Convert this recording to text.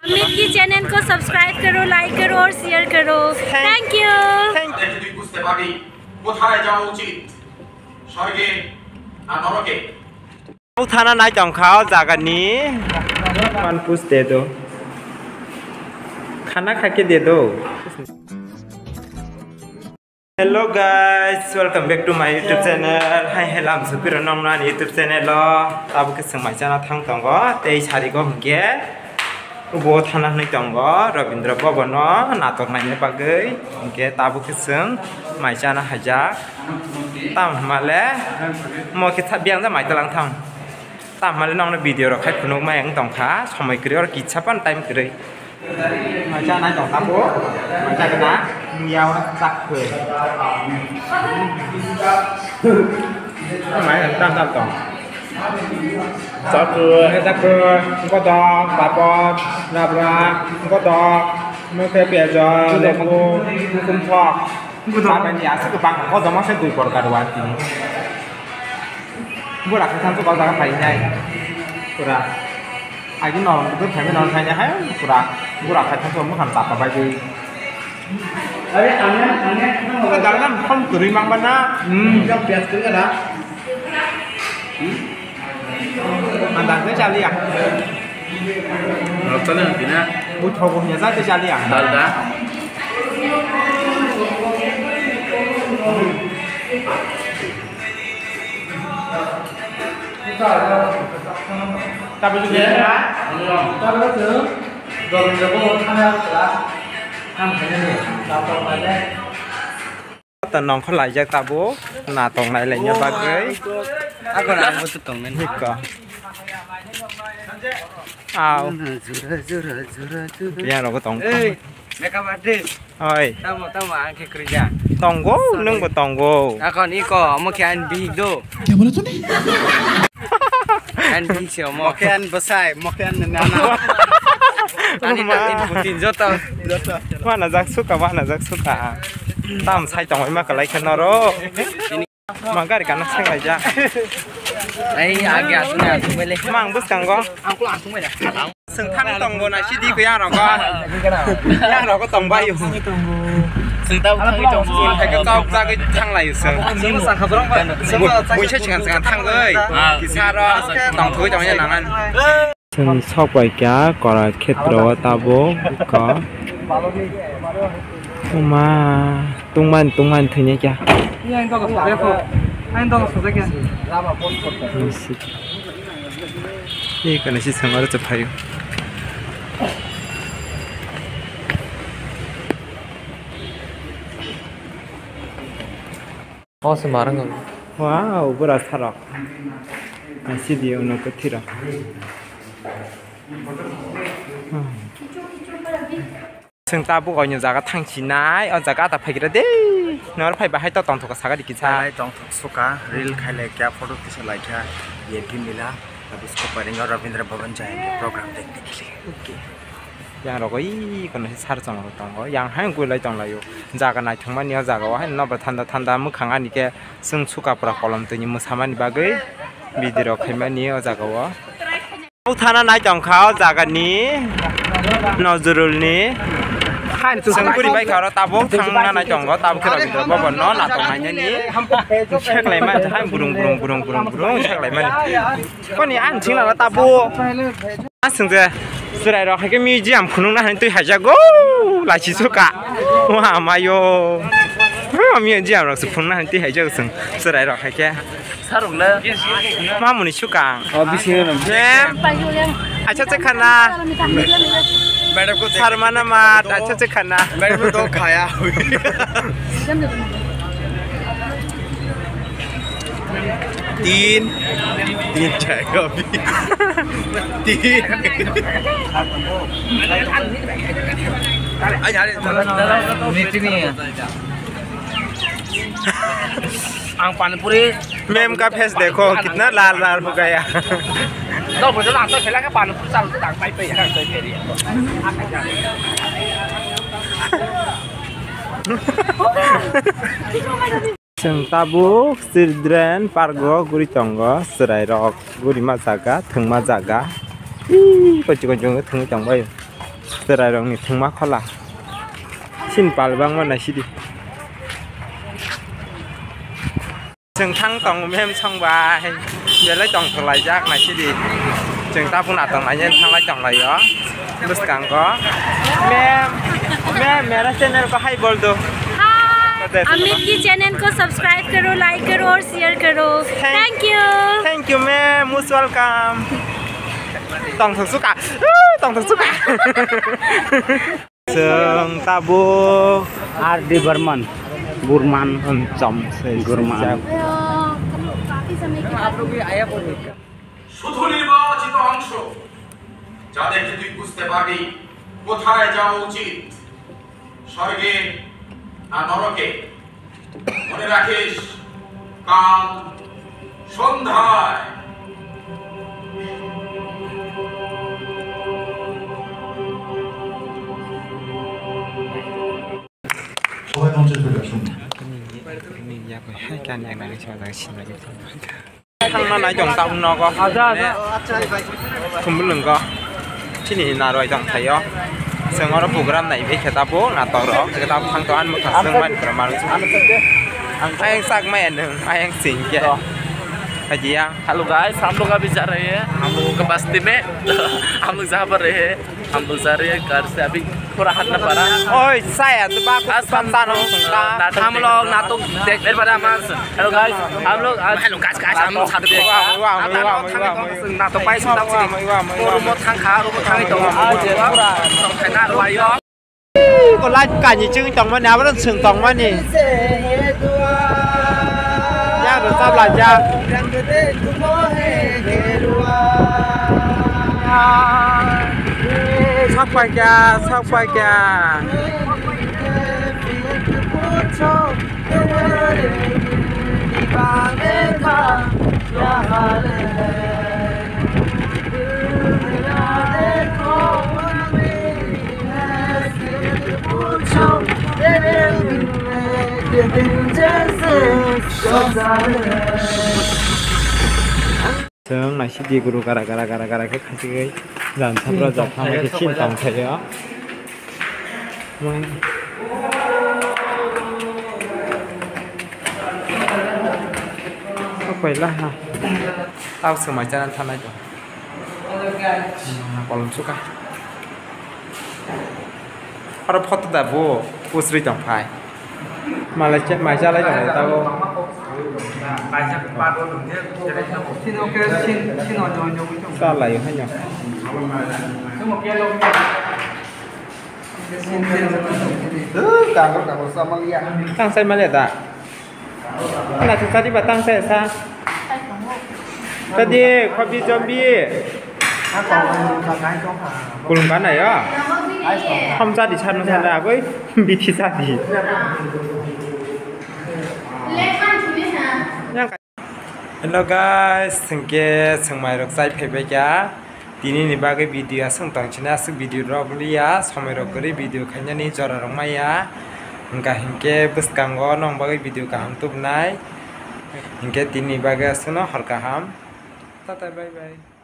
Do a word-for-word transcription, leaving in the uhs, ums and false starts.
Mickey channel को सब्सक्राइब करो, लाइक करो और शेयर करो। Thank you. Thank you. যদি তুই বুঝতে পারবি কোথায় যাওয়া উচিত, স্বর্গে না নরকে। Thana nai tong kha o jaga ni. Man pus de do. Khana kha khe de do. Hello guys, welcome back to my YouTube channel. Hai, hello, ang Supiro nong nani YouTube channel o. Tabuk khe chwng mai chana thang tongo. Tei sari go hwnkhe bo thana hwnwi tongo Rabindra Bhavan o natok naina bagwi. Hwnkhe tabuk khe chwng mai chana haijak. Tam hwnmale mo khe biyang ja mai tlang thang. Tam hwnmale nokno video rok khai phunuk mai wng tong kha. Somoi kwrwi oro kisa phano time kwrwi. Mai cha nai tong tabuk. Mai cha gana. Nung ya oro chak khe. Mai tam tam tong. Chak khe. Chak khe. Kodok, papor, labra, kodok, mokhe piyajor, lembu, kumthok. Kodok. Apa ni asuk ke bang kodok masa dui porkar wati. Bura khaitham tu kok jaga phainai. Pura. Agi norok tu phainai norok phainai hai pura. Bura khaitham tu mukhang tapa bai dei. Are ane ane. Pura jaga nam khom kwrwi mang bana. Hmm. Jok pias kwrwi na. Hmm. Ang dang khe chaliya. Norok chaliya hwnkhe na. Bui thogo hwnya jate chaliya. Dalda. Ta nongkhor laijak tabuk natok nailaina bagwi. Ako na mo tu tong nani. Hiko. Au. Jura, jura, jura, jura. Yang rogo tong. Ei, makeup artist. Oi. Tamo, tamo, ang khe kwrwija. Tongo, sorry. Nwng bo tongo. Akon iko, omo khe ani bihik do. Kya bola tune? Ani bihik se omo. Mo khe ani bwsai, mo khe ani nana. Ani, ma. Ani putin joto. Joto. Wana jak suka, wana jak suka. Tam sai tongoi ma kalai khe noro. Ma gari kana seng lai ja. Ai, age asung, asung bele. Mang bwskango. Ang ko asung bele. Sengthang tongo na sidi ko yang rogo. Yang rogo tong bayu. Sengthang tongo. Hai ka kok jagwi thang lai seng. Seng sangkha borok ba. Seng sangkha borok ba. Buisa sengkha sengkha thang oi. Kisaro tong thoi tong ya nangan. Chwng sok bai kha Korai khetra o tabuk kha. Uma tungmani tungmani thwinai kha. Ni kana si sangaro chwphaio. O se marang. Wow, bura sarok. Sidi uno kuthiro. Chwng tabuk oino jaga thangsinai, o jaga ta phaigra de. Nor phai bahai to tongthok saka dikisa. Nai tongthok suka, reel khai lai kya, photo tisa lai kya, ye bhi mila. Tabuk suka paringo Rabindra Bhavan jai program dekhne ke liye. Okay. Yang rogo ii kono se sar chong rok tongo. Yang hai gulai tong laio. Jaga naithok mani o jaga o hai nobar thanda thanda mwkhang ani khe chwng suka pura kolom twi ni mwsa mani bagwi video rok khai mani o jaga o. Tabuk thana nai tong kha o jaga ni Nojrul ni. Chwng guri bai kha oro tabuk thang na nai tongo tabuk khe Rabindra Bhavan no natok nainani. Seklai man hai burung burung burung burung burung seklai mani. Koni ang chingla tabuk. Aswng je chwrai rok hai khe museum phunukna hani twi haijago lachi suka. Wa mayo. Museum rok se phunukna hani twi haijago chwng chwrai rok hai khe. Sarok le. Mamuni suka. O bisingo no. Ma'am. Acha che khana. Madam ko sar mana mat. Acha che khana. Madam ko khaya. तीन, तीन जाएगा अभी। तीन। Ang panipuri. Ma'am ka face dekho, kitna lal lal ho gaya. Dok bojol ang to phela ka panipuri chal tang pai pai ka to pheri. Chwng tabuk children park o guri tongo, chwrai rok guri ma jaga, thwngma jaga. Ih, kochi kochi thwngwi tongbai. Chwrairokni thwngma khola. Chini pal bangma naisidi. Chwng thang tongo mem song bai. Belai tongthok laijak naisidi. Chwng tabuk natok nainani thanglai tonglaio. Bwskango. Mem, mem, mera channel ko hai bol do. Hi, Amit ki channel ko subscribe karo, like karo aur share karo. Thank you. Thank you, ma'am. Most welcome. Tongthok suka. Tongthok suka. Chwng tabuk R D Burman. Burman. Chom se Burman. শুধু নির্বাচিত অংশ, যাদেরকে তুই বুঝতে পারবি কোথায় যাওয়া উচিত, স্বর্গে না নরকে। মনে রাখিস, কাল সন্ধ্যায়। সবাই মঞ্চে চলে আসুন। Thangna nai tong tabuk nogo. Aja, aja. Thumulwng go. Chini narwai tong thaio. Chwng oro program nai bai khe tabuk natok rok. Khe tabuk thang to ani mwkhang chwng bai phra manwi. Ayang sak maya nwng, ayang sing khe. Haji yang. Hello guys, हम लोग अभी जा रहे हैं, हम लोगों का बस्ती में। हम लोग जहाँ पर रहे हैं, हम लोग जा रहे हैं घर से अभी थोड़ा हटना पड़ा। Oi, saya tu bagus. As हम, हम लोग नाटक देखने वाला हम, hello guys, हम लोग आज, hello guys, guys, हम लोग छात्र देखा। Natok pai sung tang sini. Rumo thang kha, rumo thang itu. Ko live kani chwng tongmani, abo chwng tongmani. Ya, ro tabla ja. Sok pai kya, sok pai kya. Chwng naisidi guru gara gara gara gara khe khachigwi jan sabra jat tamo khe chin tong thaio. Paila ha. Tao swmai chana thanai to. Kolom suka. Aro photo da bo usri tong phai. Malai che mai chalai tong tao. Chalai haino. Tang sai male da. Ala se sari ba tang sai sa. Tadi khobi jombi. Kulung kana ya. Ham sadi sanu sana agoi bithi sadi. Hello guys, chwng khe chwng mairok chai phaibai kha. Tini ni bagwi video aswk tong chini, aswk video rok liya, somoi rok kwrwi video khainani jora rok maya. Hwnkha hinkhe bwskango nong bagwi video kaham tubunai. Hinkhe tini ni bagwi aswkno hor kaham. Tata bye bye.